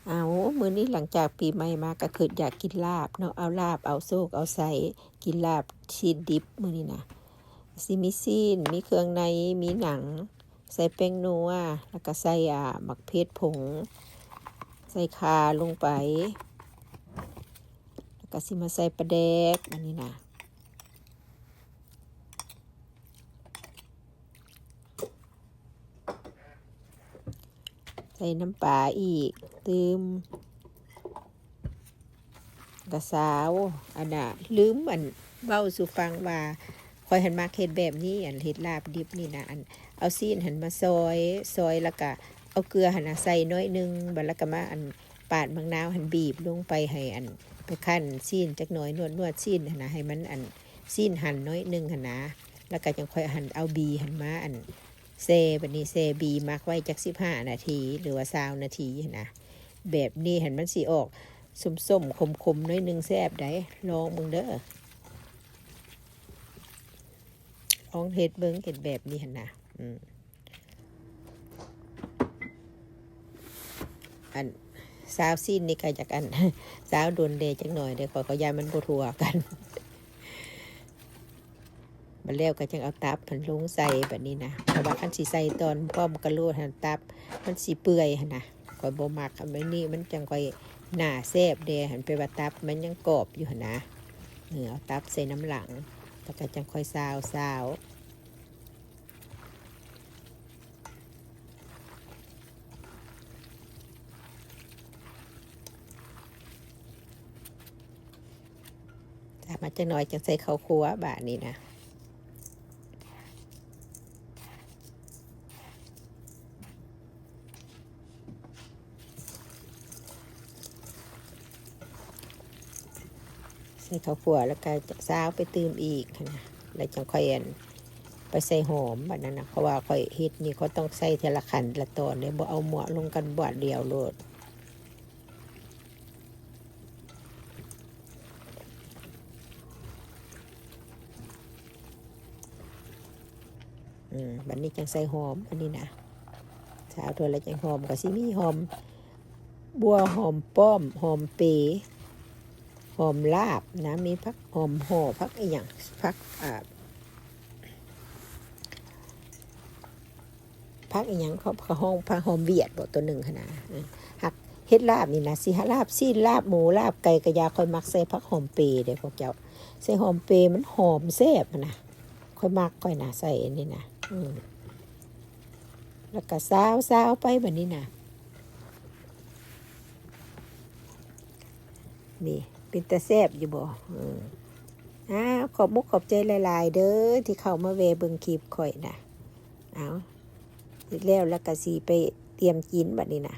ເອົາ ມື້ນີ້ຫຼັງຈາກປີໃໝ່ມາກໍຄິດຢາກກິນລາບເນາະ, ເອົາລາບ ເອົາໂຊກ ເອົາໄຊ ກິນລາບຊີ້ນດິບມື້ນີ້ນະ. ຊິມີຊີ້ນ ມີເຄື່ອງໃນ ມີໜັງ ໃສ່ແປ້ງນົວ ແລ້ວກໍໃສ່ ອາ ໝາກເຜັດຜົງ ໃສ່ຂ່າລົງໄປ ແລ້ວກໍຊິມາໃສ່ປາແດກ ອັນນີ້ນະ. ໃສ່ນ້ຳປາອີກຕື່ມ ກະຊາວ ອັນນ່າ ລືມ ອັນ ເວົ້າສູ່ຟັງວ່າ ຂ້ອຍຫັ້ນມັກເຮັດແບບນີ້ ອັນ ເຮັດລາບດິບນີ້ນະ ອັນ ເອົາຊີ້ນຫັ້ນມາຊອຍ ຊອຍ ແລ້ວກະເອົາເກືອຫັ້ນນະໃສ່ໜ້ອຍໜຶ່ງ ບາດແລ້ວກະມາ ອັນ ປາດໝາກນາວຫັ້ນ ບີບລົງໄປໃຫ້ ອັນ ໄປຄັ້ນຊີ້ນຈັກໜ້ອຍ ນວດໆຊີ້ນຫັ້ນນະ ໃຫ້ມັນ ອັນ ຊີ້ນຫັນໜ້ອຍໜຶ່ງຫັ້ນນະ ແລ້ວກໍຈັ່ງຄ່ອຍຫັ້ນເອົາບີຫັ້ນມາ ອັນ ແຊ່ ບາດນີ້ແຊ່ບີໝັກໄວ້ຈັກສິບຫ້ານາທີ ຫຼືວ່າຊາວນາທີຫັ້ນນະ. ແບບນີ້ຫັ້ນມັນຊິອອກສົ້ມໆ ຂົມໆ ໜ້ອຍໜຶ່ງ ແຊບໃດ໋ ລອງເບິ່ງເດີ ລອງເຮັດເບິ່ງ ເຮັດແບບນີ້ຫັ້ນນະ ອືມ. ອັນຊາວຊີ້ນນີ້ກໍຢາກ ອັນ ຊາວດົນແດ່ຈັກໜ້ອຍເດີ ຂ້ອຍກໍຢ້ານມັນບໍ່ທົ່ວກັນ ບາດແລ້ວກໍຈັ່ງເອົາຕັບຫັ້ນລົງໃສ່ບາດນີ້ນະ ເພາະວ່າຄັນຊິໃສ່ຕອນພ້ອມກັນໂລດຫັ້ນ ຕັບມັນຊິເປື່ອຍຫັ້ນນະ ຂ້ອຍບໍ່ມັກ. ອັນນີ້ມັນຈັ່ງຄ່ອຍໜ້າແຊບແດ່ຫັ້ນ ແປວ່າຕັບມັນຍັງກອບຢູ່ຫັ້ນນະ ເອີ ເອົາຕັບໃສ່ນຳຫຼັງ ແລ້ວກໍຈັ່ງຄ່ອຍຊາວໆ. ຖ້າມາຈັກໜ້ອຍ ຈັ່ງໃສ່ເຂົ້າຂົ້ວບາດນີ້ນະ. ໃສ່ເຂົ້າຂົ້ວ ແລ້ວກໍຊາວໄປຕື່ມອີກຫັ້ນນະ ແລ້ວຈັ່ງຄ່ອຍ ອັນ ໄປໃສ່ຫອມບາດນັ້ນນະ ເພາະວ່າຂ້ອຍເຮັດນີ້ ຂ້ອຍຕ້ອງໃສ່ເທື່ອລະຂັ້ນລະຕອນເດ້ ບໍ່ເອົາໝວກລົງກັນບວດດຽວໂລດ. ອືມ ບາດນີ້ຈັ່ງໃສ່ຫອມ ອັນນີ້ນະ ຊາວຖ້ວຍລະຈັ່ງຫອມ ກໍຊິມີຫອມບົ່ວ ຫອມປ້ອມ ຫອມເປ ຫອມລາບນະ ມີຜັກຫອມຫໍ່ ຜັກອີ່ຫຍັງ ຜັກ ອ່າ ຜັກອີ່ຫຍັງ ເຂົາ ເຂົາຮ້ອງຜັກຫອມຫວຽດບໍ ໂຕໜຶ່ງຫັ້ນນະ. ເອີ ຫາກເຮັດລາບນີ້ນະ ຊິລາບຊີ້ນ ລາບໝູ ລາບໄກ່ກະຢ່າ ຂ້ອຍມັກໃສ່ຜັກຫອມເປເດ້ພວກເຈົ້າ ໃສ່ຫອມເປມັນຫອມແຊບຫັ້ນນະ ຂ້ອຍມັກ ຂ້ອຍນະໃສ່ອັນນີ້ນະ. ອືມ ແລ້ວກະຊາວ ຊາວໄປບາດນີ້ນະ. ນີ້ ເປັນຕາແຊບຢູ່ບໍ່? ເອີ ອ້າວ ຂອບມຸກຂອບໃຈຫຼາຍໆເດີ ທີ່ເຂົ້າມາແວ່ເບິ່ງຄລິບຂ້ອຍນະ. ເອົາ ເຮັດແລ້ວ ແລ້ວກະຊິໄປຕຽມກິນບາດນີ້ນະ.